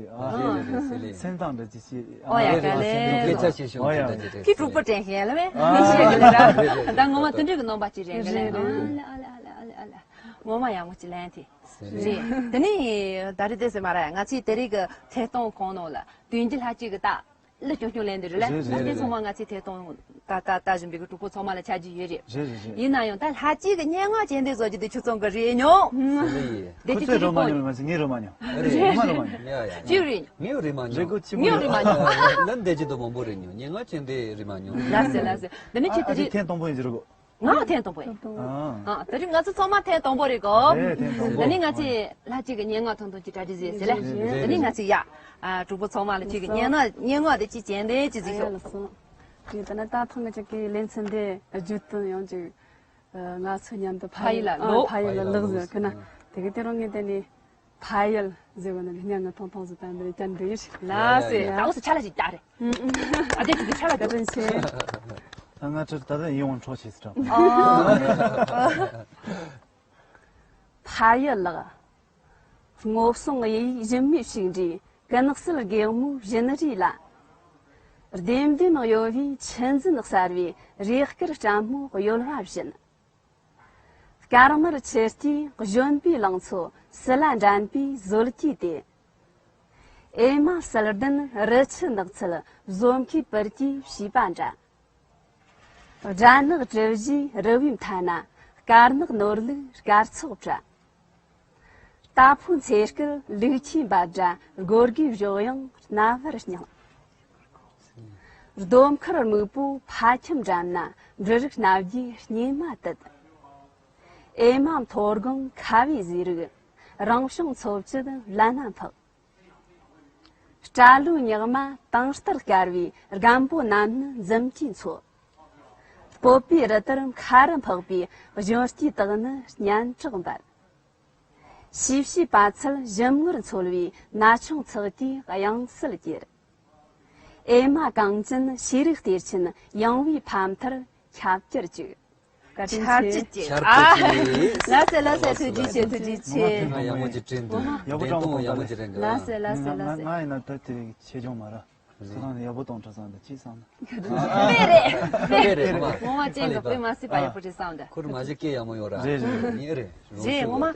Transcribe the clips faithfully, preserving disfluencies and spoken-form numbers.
ཨ། སེམས་ཐག་འདྲ་ཅིག་བྱས། ཨོ་ཡ། ཨ། ག་ལེ། སྐད་ཆ་བཤད་ཤོག་ཨོ་ཡ། དེ་འདྲ་ཅིག་རེད། ཁྱི་གྲོགས་པོ་དྲན་ཤེས་ལ་མེད། ཨ། ཤེས་ཀྱི་རེད་ར། ད་ངོ་མ་དེ་འདྲ་གི་རྣམ་པ་ཅིག་རེད་ག་ལེ། རེད། ཨ་ལེ་ཨ་ལེ་ཨ་ལེ་ཨ་ལེ། ངོ་མ་ཡག་མོ་ཅིག་ལན་དེ། རེད། དེ་ནས་ད་རེས་དེ་སེ་མ་ར་ང་ཚོའི་དེ་རིང་གི་ཐད་གཏོང་ཁང་ནང་ལ་དོན་གྱི་ལྷ་གཅིག་གི་རྟགས། ལ་ཆུང་ཆུང་ལེན་འདི་རེད་ལ། རེད། རེད། ད་དེ་རེད། ཚང་མ་ང་ཚོའི་ཐད་གཏོང་ད་ལྟ་ལྟ་བཞིན་པའི་གི་གྲོགས་པོ་ཚང་མ་ལ་ཆ་རྒྱུས་ཡོད་རེད། རེད་རེད་རེད། ཡིན་ན་ཡང་ད་ལྷ་གཅིག་གི་སྙན་ངག་ཅན་དེ་བཟོ་རྒྱུ་དེ་ཁྱོད་ཚོ་གི་རེད་མྱོང་། ཟེར་ལེ་ཡིན། དེ་ཁོ་ཁྱོད་ཚོས་ཚོ་རོ་མ་ཁོ་ཉོ་མ་ཟེར། ངས་རོ་མ་ཉོ། རེད། ངས་རོ་མ་ཉོ། ཡ་ཡ། ཁྱོད་རེད་ཉོ། ངས་རོ་མ་ཉོ། རེད་གོ་ཅི་ངས་རོ་མ་ཉོ། ལན་འདེབས་ཀྱི་དུ་མང་པོ་རེད་ཉོ། སྙན་ངག་ཅན་དེ་རོ་མ་ཉོ། ལགས་སེ་ལགས་སེ། འདི་ནི་ཁྱོད་དེ་ཨ་རེད། ཐེངས་དང་པོ་ཡིན་ཟེར་གོ། ང་ཐེངས་དང་པོ་ཡིན། ཨ། ཨ། ད་རེས་ང་ཚོ་ཚང་མ་ཐེངས་དང་པོ་རེད་གོ། རེད། ཐེངས་དང་པོ། ད་ནི་ང་ཚོས་ལྷ་གཅིག་གི་སྙན་ངག་ཐུང་ཐུང་ཅིག་གྲ་སྒྲིག་བྱས་ཟེར་ལེ། རེད། ད་ནི་ང་ཚོས་ཡ། ཨ། གྲོགས་པོ་ཚང་མ་ལ་ཁྱེད་ཀྱི་སྙན་ངག་སྙན་ངག་དེ་ཅིག་གྱེན་དེ་ཅིག་གཟིགས་ཤོག། ཨ་ཡ་ལགས་སོ། དེ་ད་ནི་ད་ཐེངས་ང་ཅག་གི་ལེ་ཚན་དེ་བརྗོད་དོན་ཡང་ཅིག་ང་ཚོ་མཉམ་དུ་ཕ་ཡུལ་ལ་ཕ་ཡུལ་ལ་ལོག་ཕ་ཡུལ་ལ་ལོག་ཟེར་གི་ན། དེ་གི་དེ་རང་ངས་དེ་ནི། ཕ་ཡུལ་ཟེར་བ་ནི་སྙན་ངག་ཐུང་ཐུང་ཟིག་དང་འདི་ལ་བཅར་འདོད་ཡོད། ལགས་སེ། ཡ་ཡ། ད་འོ་སེ་ཆ་ལ་ཞིག་བརྒྱབ་རེད། ཨ་དེ་ཅིག་ཆ་ལ་བཀའ་དྲིན་ཆེ། ད་ང་ཚོ་ད་ལྟ་ཡིད་དབང་འཕྲོག་བྱེད་སྲིད་དྲ། ཕ་ཡུལ་ལགས། སྔོ་བསངས་གཡས་གཡོན་གཞུ་མའི་ཕྱུགས་འདྲའི་ཀུན་གསལ་སྒེག་མོའི་བཞིན་རས་ལ། ལྡེམ་ལྡེམ་གཡོ་བའི་ཆུ་འཛིན་གསར་བའི་རེས་སྐལ་སྲབ་མོ་གཡོ་བ་བཞིན། དཀར་དམར་ཆུ་རྐྱེན་གཞོན་པའི་ལང་ཚོ་སིལ་ལ་འགྲན་པའི་ཟོལ་གྱིས་དེད། ཨེ་མ་གསལ་ལྡན་རི་ཆུ་ནགས་ཚལ་བཟོ་མཁས་པར་གྱིས་བྱིས་པ་འདྲ། སྦྲ་ནག་གྲུ་བཞིའི་རི་བོའི་མཐའ་ན་དཀར་ནག་ནོར་ལུག་སྐར་ཚོགས་བཀྲ། རྟ་ཕོ་འཚེར་སྐད་ལུག་ཁྱུའི་འབའ་སྒྲ་སྒོར་གུའི་གཞོགས་དབྱངས་རྣ་བར་སྙིང་། ལྡོམ་མཁར་སྨུག་པོ་ཕ་ཁྱིམ་འགྲམ་ན་འབྲུ་རིགས་སྣ་བརྒྱའི་སྙེ་མ་དུད། ཨེ་མ་མཐོ་སྒང་ཁ་བའི་ཟས་རིགས་རང་བྱུང་འཚོ་བཅུད་ལ་ན་འཕགས། སྐྲ་ལོའི་ཉག་མ་དྭངས་ལྟར་དཀར་བའི་རྒན་པོ་རྣམས་ནི་འཛུམ་གྱིས་འཚོ། སྤོབས་པའི་རི་ལྟར་ཁ་རུ་འཕགས་པའི་གཞོན་སྐྱེས་དག་ནི་སྙན་གྲགས་འབར། ཤེས་བྱའི་པ་ཚལ་ཞིམ་མངར་འཚོལ་བའི་ན་ཆུང་ཚགས་ཀྱི་དབྱངས་གསལ་གྱེར། ཨེ་མ་གངས་ཅན་ཤེས་རིག་གཏེར་ཆེན་ཡངས་པའི་ཕ་མཐར་ཁྱབ་གྱུར་ཅིག། བཀའ་དྲིན་ཆེ། ཁྱབ་གྱུར་ཅིག། ཁྱབ་གྱུར་ཅིག། ལགས་སེ་ལགས་སེ། ཐུགས་རྗེ་ཆེ། ཐུགས་རྗེ་ཆེ། ཡག་པོ་ཅིག་བྲིས་འདུག། ཡག་པོ་བྲིས་འདུག། ཡག་པོ་ཅིག་བྲིས་འདུག། ལགས་སེ་ལགས་སེ་ལགས་སེ། ང་ཡིན་ན་ད་དེ་ཆེ་ཆུང་མ་རེད། སུ་ལ་ཡག་པོ་གཏོང་ཐུབ་སོང་འདི་ཅི་བསམ་ན། དཔེ་རེད། དཔེ་རེད། ངོ་མ་ཅན་གྱི་དཔེ་མ་སྲིད་པ་ཡག་པོ་རེད་བསམ་འདི། ཁུར་མ་གཞི་སྐད་ཡག་མོ་ཡོད་ར། རེད་རེད། ངས་རེད། རེད། ངོ་མ་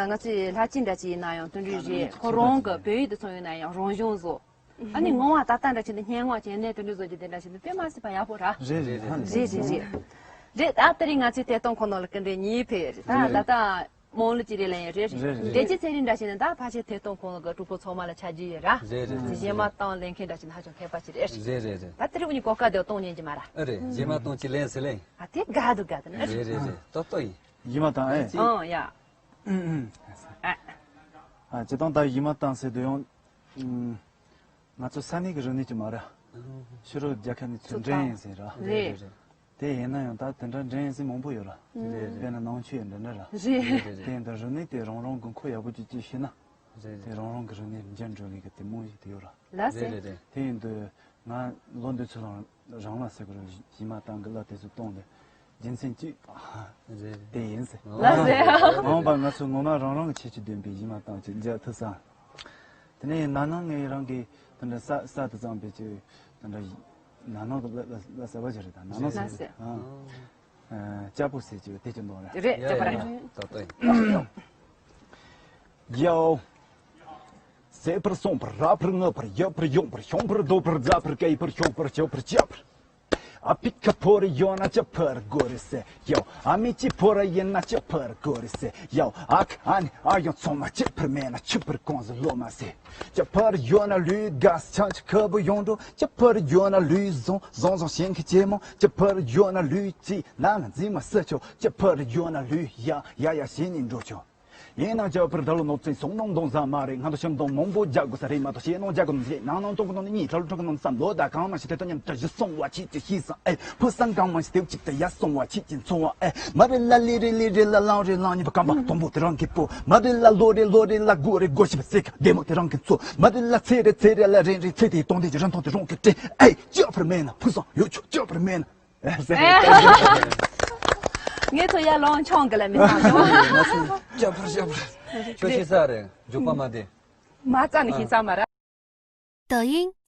ང་ཚོའི་ལྷ་སྐྱིད་འདྲ་ཅིག་ཡིན་ན་ཡང་དེ་འདྲ་རེད། ཁོ་རང་གི་བོད་ཡིག་དེ་ཚོ་ཡིན་ན་ཡང་རང་བྱུང་བཟོ། ཨ་ནི་ངོ་མ་ད་ལྟ་འདྲ་ཅིག་འདི་སྙན་ངག་ཅན་ནས་དེ་འདྲ་བཟོ་རྒྱུ་དེ་འདྲ་ཅིག་འདི་དཔེ་མ་སྲིད་པ་ཡག་པོ་ར། རེད་རེད། རེད་རེད་རེད། རེད། ད་དེ་རིང་ང་ཚོའི་ཐད་གཏོང་ཁོ་ན་ལ་སྐུ་མགྲོན་གཉིས་ཕེབས་ཡོད་རེད། ད་ད་ལྟ་རྨོངས་ལུགས་ཀྱི་རེ་ལན་ཡོད་རེད། རེད་རེད། འདྲེ་ཅི་ཚེ་རིང་འདྲ་བྱས་ན་ད་ཕལ་ཆེར་ཐད་གཏོང་ཁོངས་ཀྱི་གྲོགས་པོ་ཚང་མ་ལ་ཆ་རྒྱུས་ཡོད་ར། རེད་རེད་རེད། གཞས་མ་བཏང་ལེན་མཁན་འདྲ་བྱས་ན་ཧ་ཅང་མཁས་པ་ཅིག་རེད། རེད་རེད་རེད། ད་དེ་རིང་ཉིན་གོ་སྐབས་དེ་གཏོང་ཉན་གྱི་མ་ར། ཨ་རེད། གཞས་མ་བཏང་ཅི་ལེན་ཟེར་ལེན། ཨ་དེ་དགའ་འདུག་དགའ་འདུག་ནི། རེད་རེད་རེད། ཏོག་ཏོ་ཡིན། གཞས་མ་བཏང་ཨེ། ཅི། ཨང་ཡ། ཨ་ཅི་བཏང་ད་གཞས་མ་བཏང་ཟེར་དུས་ཡང་། ང་ཚོ་ས་གནས་ཀྱི་རིག་གནས་ཀྱི་མ་ར། ཕྱི་རོལ་རྒྱལ་ཁབ་ནས་ཚུར་འདྲེན་ཡིན་ཟེར་ར། རེད། དེ་ཡིན་ན་ཡང་ད་དེ་འདྲ་འདྲེན་ཡིན་ཟེར་མང་པོ་ཡོད་ར། རེད་རེད། དཔེར་ན་ནང་ཆོས་ཡང་འདི་འདྲ་ར། རེད། དེ་ཡིན་དུས་རིག་གནས་དེ་རང་རང་གི་ཁོ་ཡག་པོ་ཅིག་ཅིག་ཤེས་ན། རེད་རེད། དེ་རང་རང་གི་རིག་གནས་འགྱུར་འགྲོ་གི་གི་དེ་རྨང་གཞི་དེ་ཡོད་ར། ལགས་སེ། རེད་རེད་རེད། དེ་ཡིན་དུས་ང་ལོ་འདི་ཚོ་རང་རང་ལ་ཟེར་གི་རེད། གཞས་མ་བཏང་གི་གླུ་དེ་ཚོ་གཏོང་དེ་རྒྱུ་མཚན་གཅིག་རེད་རེད། དེ་ཡིན་ཟེར། ལགས་སེ། འོངས་པ་ང་ཚོ་ངོ་མ་རང་རང་གི་ཁྱད་ཆོས་ལྡན་པའི་གཞས་མ་བཏང་ཅིག་མཇལ་ཐུབ་ས། དེ་ནས་ན་ནིང་ངས་རང་གི་དེ་འདྲ་ས་ས་དུ་བརྩམས་པའི་ཅིག་དེ་འདྲ་ན་ནིང་གི་གླུ་གླུ་གླུ་གསར་པ་ཞིག་རེད། ད་ན་ནིང་ཟེར། ལགས་སེ། ཨ། ཨ། ལྕགས་པོ་ཟེར་གྱི་དེ་ཅི་འདོན་རེད། རེད། ལྕགས་པོ་རེད། ཡ་ཡ་ཡ། ཏག་ཏག་ཡིན། ཡའོ། ཟད་པར་སོང་བར་རག་པར་རྔུབ་པར་ཡོད་པར་ཡོང་བར་ཤོང་བར་རྡོ་པར་འཛག་པར་སྐེད་པར་ཤོག་པར་ཆོག་པར་བཅག་པར། ཨ་ཕི་ཁ་ཕོར་ཡོད་ན་ཅི་ཕར་དགོས་རེད་ཟེར། ཡའོ། ཨ་མི་ཅི་ཕོར་ཡིན་ན་ཅི་ཕར་དགོས་རེད་ཟེར། ཡའོ། ཨ་ཁ་ཨ་ནི་ཨ་ཡོང་ཚང་མ་ཅི་ཕར་མེད་ན་ཆི་ཕར་གོང་ཟི་ལོ་མ་ཟེར། ཅི་ཕར་ཡོད་ན་ལུས་དགའ་ཆང་ཆི་ཁ་བུ་ཡོང་འགྲོ། ཅི་ཕར་ཡོད་ན་ལུས་བཟང་བཟང་བཟང་ཞེན་ཁི་ཅེ་མོ། ཅི་ཕར་ཡོད་ན་ལུས་ཅི་ན་ང་འཛིན་མ་ས་ཆོག་ཅི་ཕར་ཡོད་ན་ལུས་ཡ་ཡ་ཡ་ཞེན་ནི་འགྲོ་ཆོག་ཡིན་ནང་ཅི་ཕར་ད་ལོ་ནོར་བཙན་སོང་ནང་གདོང་ཟ་མ་རེད། ང་ཚོ་ཤིང་སྡོང་མང་པོ་རྒྱག་དགོས་ས་རེད་མ་གཏོགས་ཞེད་སྣང་རྒྱག་དགོས་ནི་རེད། ནང་ནང་སྟོང་གི་ནང་ནས་གཉིས་གྲལ་གྲོག་གི་ནང་བསམ་བློ་ད་གང་མ་ཤེས་དེ་ལྟ་ཉམས་དྲ་གཞི་སོང་བ་ཆེད་ཀྱི་ཤེས་སང་ཨེ་ཕུ་སང་གང་མ་ཤེས་དེ་གཅིག་ཏུ་ཡ་སོང་བ་ཆེད་ཀྱི་འཚོ་བ་ཨེ་མ་རེད་ལ་ལི་རེད་ལི་རེད་ལ་ལང་རེད་ལང་གཉིས་པ་སྐམ་པ་དང་པོ་དེ་རང་གི་པོ་མ་རེད་ལ་ལོ་རེད་ལོ་རེད་ལ་དགུ་རེད་དགུ་བཞི་པ་སེ་ཁ་བདེ་མོ་དེ་རང་གི་འཚོ་མ་རེད་ལ་ཚེ་རེད་ཚེ་རེད་ལ་རེད་རེད་ཚེ་དེའི་སྟོང་ལྡན་གྱི་རིན་ཐང་དེ་རང་གི་དྲན་ཨེ་ཅི་ཕུར་མེད་ན་ཕུ་སང་ཡོད་ཆོག་ཅི་ཕུར་མེད་ན། ངས་ཚོ་ཡར་ལོང་མཆོང་གི་ལ་མི་སང་ཆོག་ཅི་ཕུར་ཅི་ཕུར་ཁྱོད་ཤེས་ས་རེད་འཇུག་པ་མ་བདེ། མ་རྩ་ནི་ཤེས་ས་མ་ར། 抖音。